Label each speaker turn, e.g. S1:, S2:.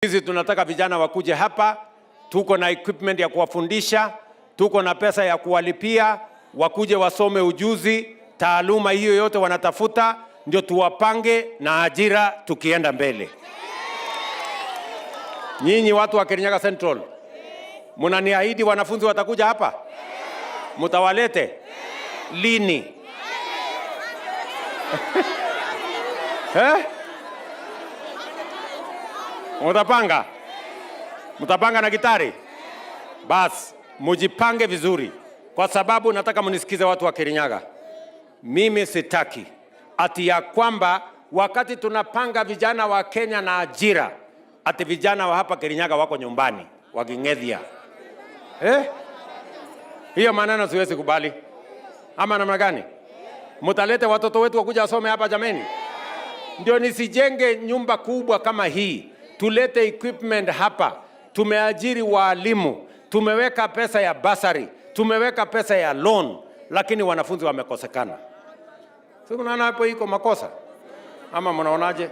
S1: Sisi tunataka vijana wakuje hapa, tuko na equipment ya kuwafundisha, tuko na pesa ya kuwalipia, wakuje wasome ujuzi, taaluma hiyo yote wanatafuta, ndio tuwapange na ajira tukienda mbele. Nyinyi watu wa Kirinyaga Central, mnaniahidi wanafunzi watakuja hapa? Mtawalete lini? Eh? Mutapanga? Mutapanga na gitari? Bas, mujipange vizuri, kwa sababu nataka mnisikize watu wa Kirinyaga. Mimi sitaki ati ya kwamba wakati tunapanga vijana wa Kenya na ajira, ati vijana wa hapa Kirinyaga wako nyumbani waking'ethia. Eh? Hiyo maneno siwezi kubali. Ama namna gani? Mtalete watoto wetu wakuja wasome hapa jameni? Ndio nisijenge nyumba kubwa kama hii, tulete equipment hapa. Tumeajiri waalimu, tumeweka pesa ya basari, tumeweka pesa ya loan, lakini wanafunzi wamekosekana. Si mnaona hapo iko makosa ama mnaonaje?